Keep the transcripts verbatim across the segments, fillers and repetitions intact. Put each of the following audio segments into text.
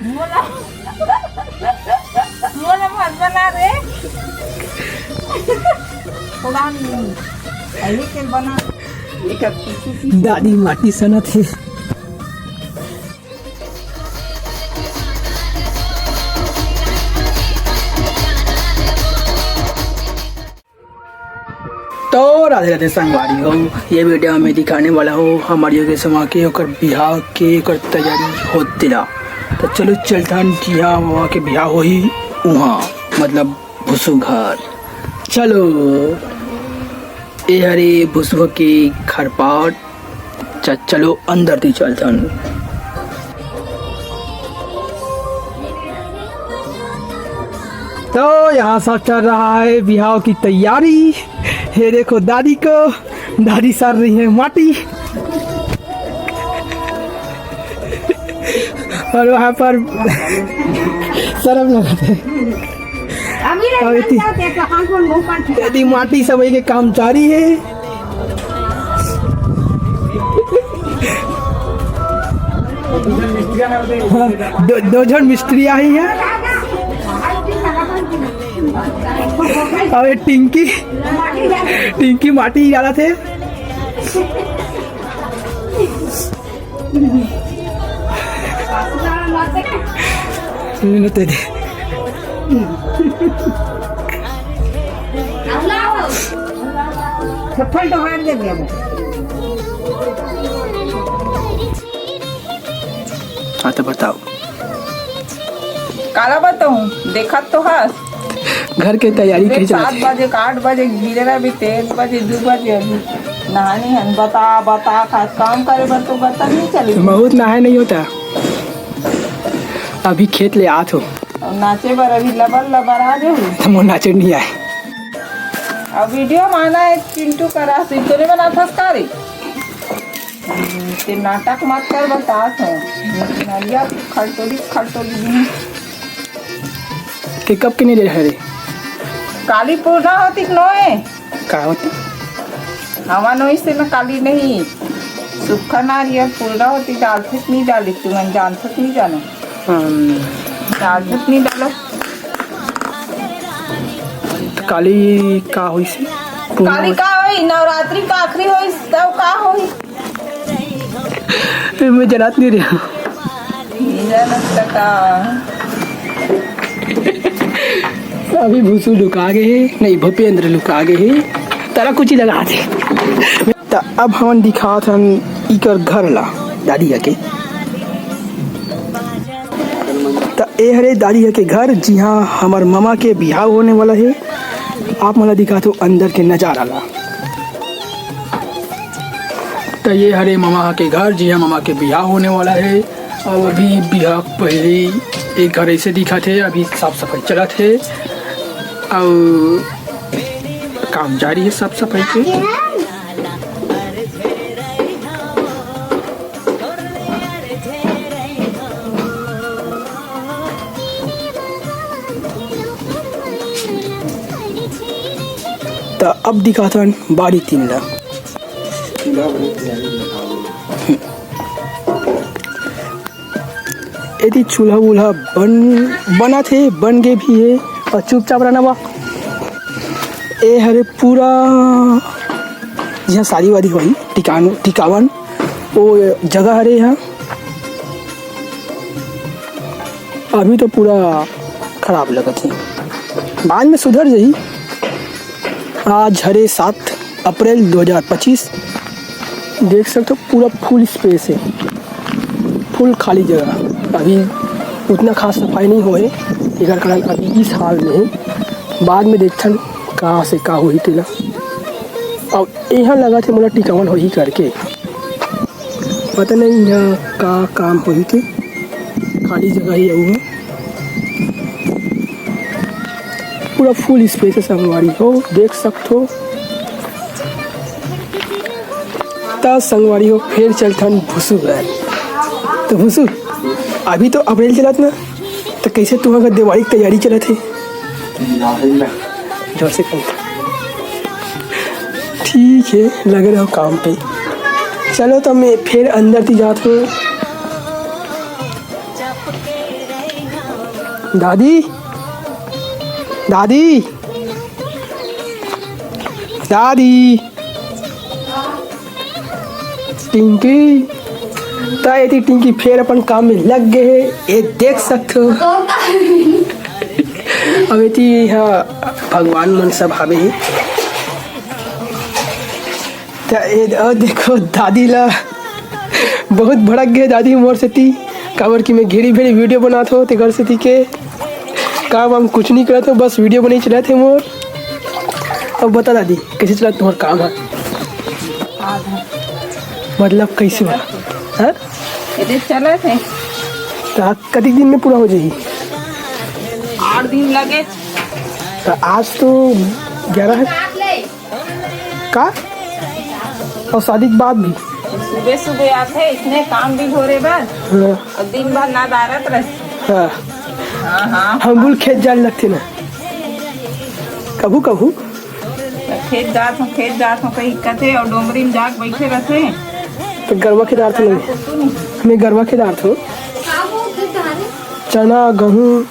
मोला, मोला मत बना रे। थोड़ा नहीं, अभी के बना। दादी माटी सनत हे। तो राधे राधे संगवारी हो, ये वीडियो में दिखाने वाला हो हमारी योगेश माँ के ओकर बिहाव के ओकर तैयारी होत तेला। तो चलो चलथन जिहाँ माँ के बिहाव होही उहाँ, मतलब भुसु घर। चलो, ए हरे भुसु के खरपाट। च-, चलो अंदर ती चलथन। तो यहाँ सब चल रहा है बिहाव की तैयारी। ये देखो दादी को, दादी सार रही है माटी। और वहाँ पर शर्म लगत हे। अभी अभी ती-, यदि माटी सब के काम जारी है। दो, दो झन मिस्त्री आही है। अउ ये टिंकी, टिंकी माटी डालत हे। ले लो तेरे। चप्पल तो हाथ दे दिया। हाँ, तो बताओ। काला बताऊं, देखत तो हस। घर के तैयारी अरे, कइसे सात चलत हे? बजे, आठ बजे गिरे रहा, अभी तो एक बजे, दू बजे, अभी नहानी है। बता, बता, का काम करे बर तो बता नहीं चले। तो बहुत नहाए नहीं होता, अभी खेत ले आत हो। और नाचे बर अभी लबर लबर आ जाओ। तो मोर नाचे नहीं आए। अब वीडियो में आना है, चिंटू करा से तोरे बना फंसका रे। ते नाटक मत कर, बतात हूँ। नरिया खलटोली, खलटोली दिन। ते कब के नहीं रहे रे? काली पूर्णा होती कि नोए? का होती? हवा नोई से न काली नहीं। सुखा नारिया पूर्णा होती, डालथे कि नहीं डाली, तुमन जानथे कि नहीं जानो? हम डालथे कि नहीं डालो? तो काली का होई से? काली का होई? नवरात्रि का आखिरी होई, तब का होई? ए, मैं जनात नहीं रहा। ये जानत का? अभी भूसू लुका गए हे, नहीं, भूपेंद्र लुका गए हे। तारा कुछ ही लगा दे। त अब हमन दिखात हन इकर घर ला, दादी के। त ए हरे दादी के घर, जिहाँ हमर ममा के बिहाव होने वाला हे। आप मन ला दिखात हो अंदर के नजारा ला। त ये हरे ममा के घर, जिहाँ ममा के बिहाव होने वाला हे। अउ अभी बिहाव पहले एक घर ऐसे दिखत हे, अभी साफ सफाई चलत हे, अउ काम जारी हे साफ सफाई के। त अब दिखाथन बाड़ी तीन ला। एती चूल्हा वूल्हा बन, बनत हे, बन गे भी हे, अउ चुपचाप रहना बा। ए हरे पूरा जिहाँ शादी वादी होही, टिकान, टिकावन, ओ जगह हरे यहाँ। अभी तो पूरा खराब लगत हे, बाद में सुधर जाही। आज हरे सात अप्रैल दो हज़ार पच्चीस, देख सकते हो पूरा full space हे, full खाली जगह। अभी उतना खास सफाई नहीं होए, एकर कारण अभी इस हाल में हे। बाद में देखथन कहाँ से का होही तेला। अउ यहाँ लगत हे मोला टिकावन होही करके, पता नहीं यहाँ का काम होही के, खाली जगह ही अउ हे। पूरा full space हे संगवारी हो, देख सकथो। त संगवारी हो, फेर चलथन भुसु घर। त भुसु, अभी तो अप्रैल चलत ना, त कैसे तुहाँ का दिवाली के तैयारी चलत हे? जोर से कहो। ठीक हे, लगे रहो काम पे। चलो, त मैं फेर अंदर ती जात हूँ। दादी, दादी, दादी, टिंकी। त एती टिंकी फेर अपन काम में लग गे हे, ये देख सकथो। अब एती ह भगवान मन सब हावे हे। त ए, ओ देखो दादी ला, बहुत भड़क गे दादी मोर सेती, काबर कि मैं घेड़ी भेड़ी वीडियो बनात हो तेकर सेती के काम वाम कुछ नहीं करत हो, बस वीडियो बनाई चलत हे मोर। अब बता दादी, कैसे चलत तुम्हार काम है? आधा। मतलब कैसे बा? हाँ? एदे चलत हे। त कतिक दिन में पूरा हो जाही? आठ दिन लगे। त आज तो ग्यारह है। का? और शादी के बाद भी? सुबह सुबह आथे, इसने काम भी हो रे बस। हाँ। और दिन भर नदारत रहथे। हाँ। हाँ, हाँ। हम बोल खेत जाए लगथे ना। कभू कभू। खेत जात हूँ, खेत जात हूँ, कहीं कथे और डोंगरी में जाके बैठे रहथे। तो गरवा के दार तो नहीं। हमें गरवा के दार तो। चना, गहूँ,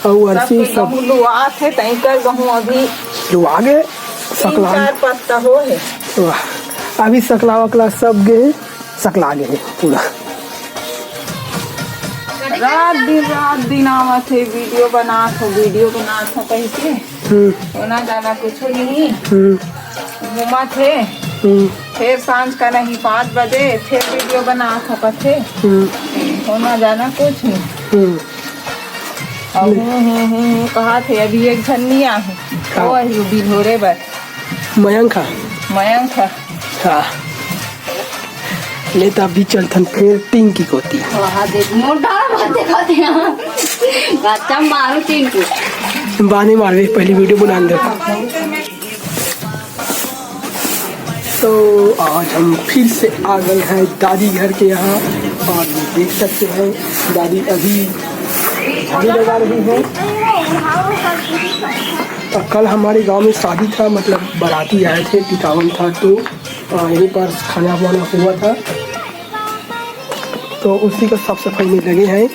अउ सब अरसी के सब। गहूँ लुआत हे, तइकर गहूँ अभी लुआ गे, तीन सकला। चार पत्ता हो हे। वाह, अभी सकला वकला सब गे, सकला गे हे पूरा। रात दिन, रात दिन आवत हे, वीडियो बनात हो, वीडियो बनात हो कहिके। हम्म। होना जाना कुछ नहीं। हम्म। घूमत हे। हम्म। फिर सांझ का नहीं, पाँच बजे फिर वीडियो बनात हो कथे। हम्म। होना जाना कुछ नहीं। हम्म। अब हूँ, हूँ, हूँ, हूँ, कहा थे, अभी एक झन नहीं आए। हाँ। वो ही बिल हो रे बस। मयंक हा। मयंक हा। हाँ। ले त अभी चलथन फेर टिंकी कोती। वहाँ देख, मोटा बात देखा थे यहाँ। अच्छा, मारो टिंकी। बाने मारवे, पहली वीडियो बना दे। तो आज हम फिर से आ गए हैं दादी घर के यहाँ और ये देख सकते हैं दादी अभी झाड़ू लगा रही है। और कल हमारे गांव में शादी था, मतलब बाराती आए थे, टिकावन था, तो आ, यहीं पर खाना वाना हुआ था, तो उसी का साफ सफाई में लगे हैं।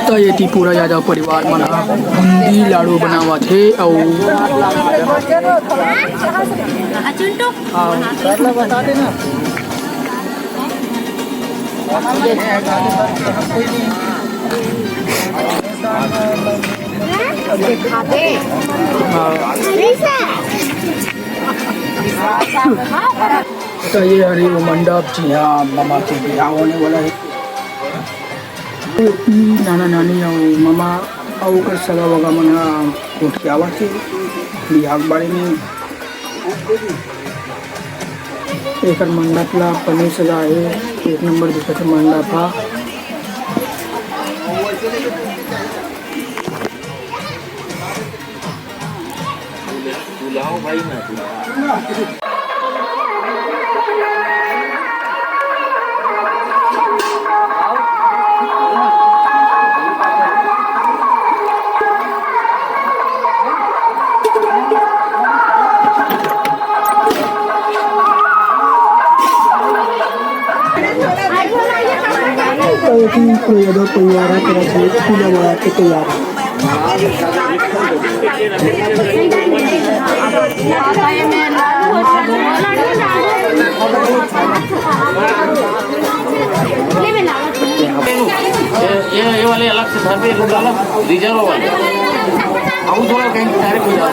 त ये ती पूरा यादव परिवार मन ह बूंदी लाडू बनावत हे अउ त ये हरे वो मंडप जिहाँ ममा के बिहाव होने वाला हे। नाना नानी अउ ममा अउ ओकर सगा वगा मन ह गोठियावत हे बिहाव के बारे में। एकर मंडप ला पनीर सजा हे, एक नंबर दिखत हे मंडप ह। बुलाओ भाई, मैं बुलाओ। तो ये भी कोई अगर तैयार है, तेरा खेत पूजा बना के तैयार है। ये, ये वाले अलग से घर पे रिजर्व वाले। अब वो थोड़ा कहीं direct हो जाओ।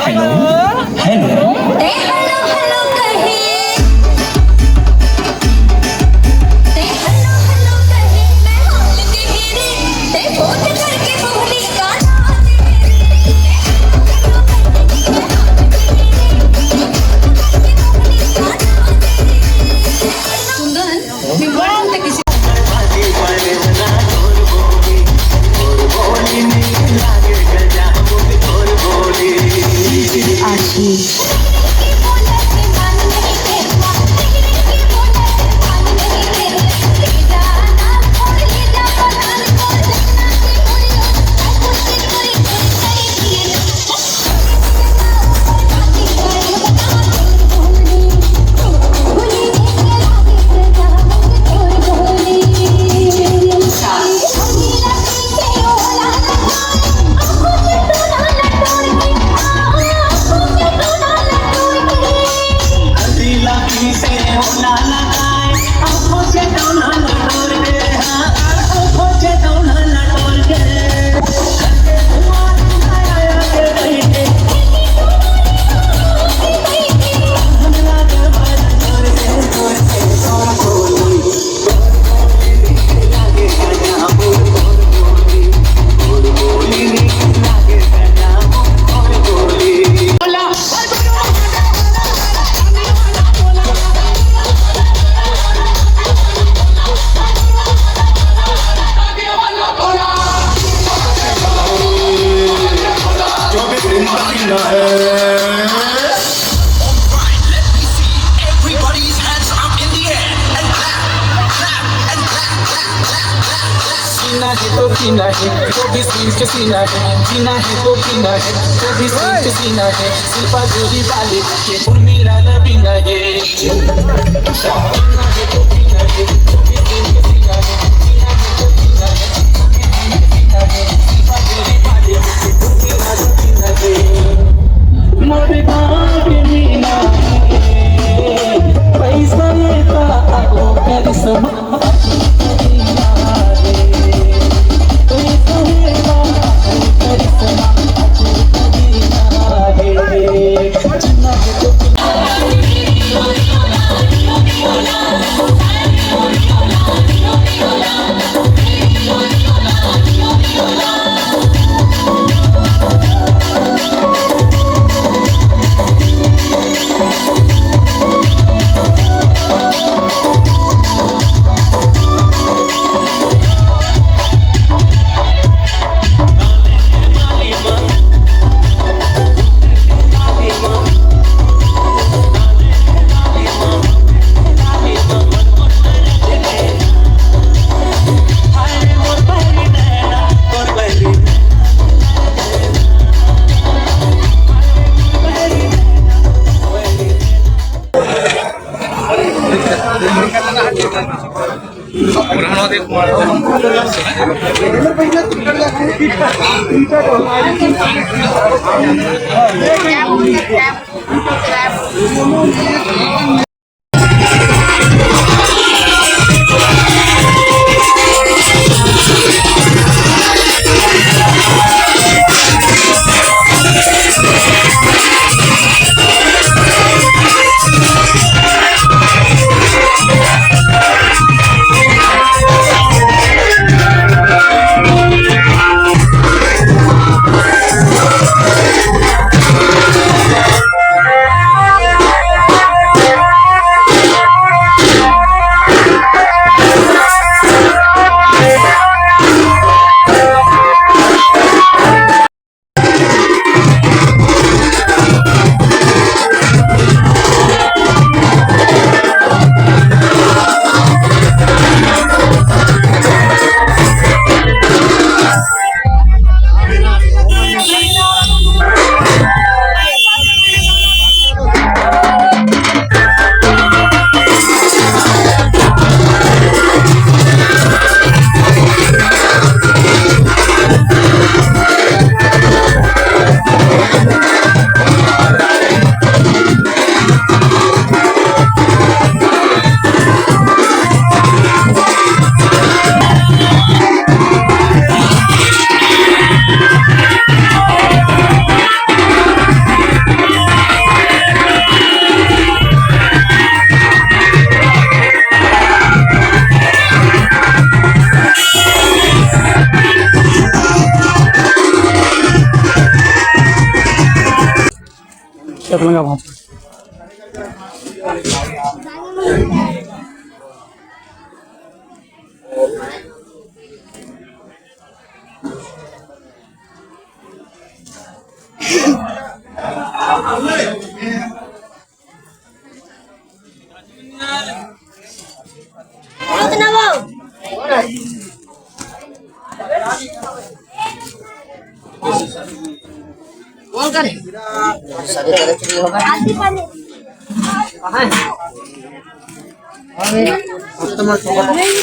Hello, hello. ए, हेलो, हेलो कहे। ए, हेलो, हेलो कहे। मैं हाल के मेरे। ए, फोन करके बोली का नाम है। Kundan, Everybody's hands up in the air and clap, clap, and clap, clap, clap, clap, clap. जीना है तो जीना है, चौबीस इंच सीना है। जीना है तो जीना है, चौबीस इंच सीना है। शिल्पा जोड़ी वाले के उर्मिला नबीना है।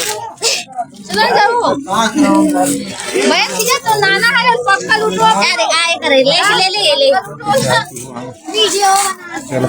सुबह जाओ। मैं सीधा तो नाना है, पक्का लूटो। क्या रे, आए करे, ले, ले, ले, ले। वीडियो बना। चलो।